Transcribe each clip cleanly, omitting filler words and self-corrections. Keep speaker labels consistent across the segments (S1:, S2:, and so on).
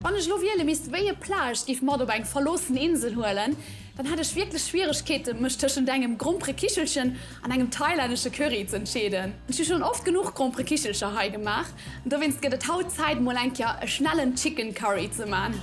S1: Wann ech elo wiele misst, wéi e Plat ech giff mat op eng verloossen Insel huelen, dann hätt ech wierklech Schwieregkeeten, mech tëschent engem Gromperekichelchen an engem thailännesche Curry z'entscheeden. Ech hu schonn oft genuch Gromperekichelcher hei gemaach, an dowéinst gëtt et haut Zäit, mol eng Kéier e schnellen Chicken Curry ze man.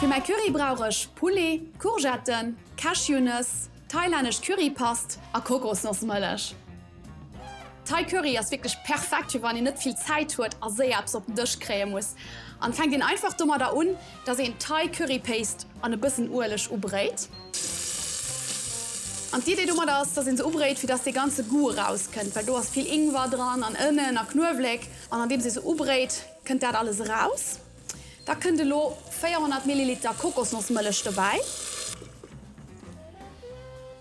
S1: Fir mäi Curry brauch ech Poulet, Courgetten, Cashewnëss, thailännesch Currypast a Kokosnossmëllech. Thai Curry ass wierklech perfekt fir wann een net vill Zäit huet a séier eppes op den Dësch kréie muss. An fänkt een einfach domadder un, dass een Thai Curry Paste an e bëssen Ueleg ubréit. An d'Idee domadder ass, dass een se ubréit fir dass dee ganze Goût erauskënnt, well do ass vill Ingwer dran an Ënnen a Knuewelek. An andeems ee se ubréit, kënnt dat alles eraus. Da kënnt elo 400 Milliliter Kokosnossmëllech dobäi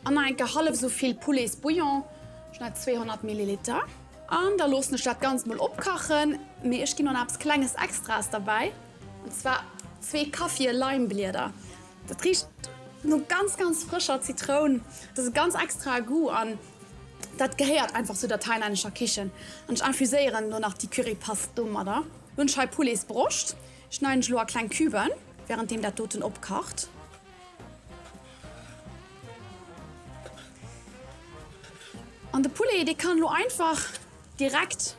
S1: an nach eng Kéier hallef esou vill Pouletsbouillon, ech hunn hei 200 Milliliter. An da loossen ech dat Ganzt mol opkachen, mee ech ginn och nach eppes klenges Extraes derbäi, an zwar zwee Kaffie Leimblieder. Dat richt no ganz ganz frëscher Zitroun, dat ass e ganz extrae Goût an dat gehéiert einfach zu der thailännescher Kichen. An ech infuséieren elo nach déi Currypast domadder. Lo hunn ech hei Pouletsbroscht, schneiden ech elo a kleng Cuben, währenddeem dat doten opkacht. An de Poulet, dee kann elo einfach direkt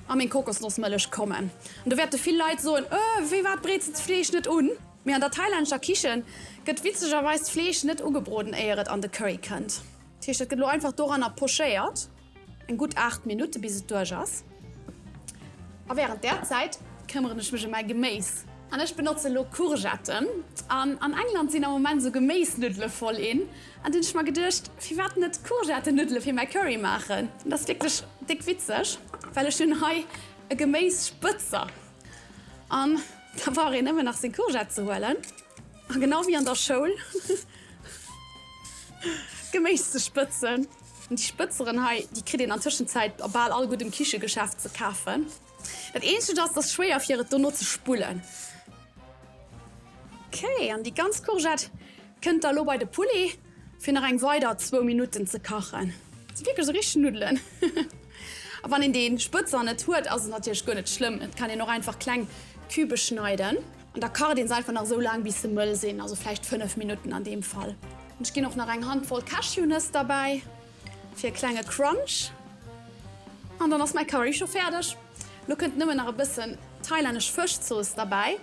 S1: a meng Kokosnossmëllech kommen. An do wäerte vill Leit soen, Öh, wéi wat breets de d'Fleesch net un? Mee an der thailännescher Kichen gëtt witzegerweis d'Fleesch net ugebroden éier et an de Curry kënnt. Dat heescht, dat gëtt elo einfach doranner pochéiert, eng gutt 8 Minutte bis et duerch ass. A wärend där Zäit këmmeren ech mech ëm mäi Geméis. An ech benotze elo Courgetten. An an England sinn am Moment esou Geméisnuddele voll in. An dunn hunn ech mer geduecht, firwat net Courgettennuddele fir mäi Curry maachen? An dat ass wierklech déck witzeg, well ech hunn hei e Geméisspëtzer. An da brauch een nëmmen nach seng Courgette ze huelen a genau wéi an der Schoul Geméis ze spëtzen. An déi Spëtzeren hei, déi kritt een an Tëschenzäit a bal all guddem Kichegeschäft ze kafen. Dat eenzegt ass, et ass schwéier fir et dono ze spullen. Ok, an déi ganz Courgette kënnt da lo bei de Poulet fir nach eng weider zwou Minutten ze kachen. Dat si wierklech esou richteg Nuddelen. A wann een dee Spëtzer net huet, ass et natierlech guer net schlëmm. Et kann een och einfach kleng Cubë schneiden an da kacht een se einfach nach esou laang bis se mëll sinn, also vläicht 5 Minutten an deem Fall. Ech ginn och nach eng Handvoll Cashewnëss derbäi fir e klenge Crunch an dann ass mäi Curry scho fäerdeg. Lo kënnt nëmmen nach e bëssen thailännesch Fëschzooss derbäi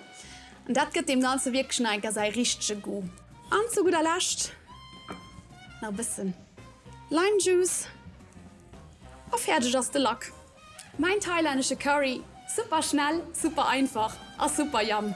S1: an dat gëtt deem Ganze wierklech nach eng Kéier säi richtege Goût. An zu gudder Lescht nach e bëssen Lime Juice a fäerdeg ass de Lack. Mäin thailännesche Curry, super schnell, super einfach a super yum!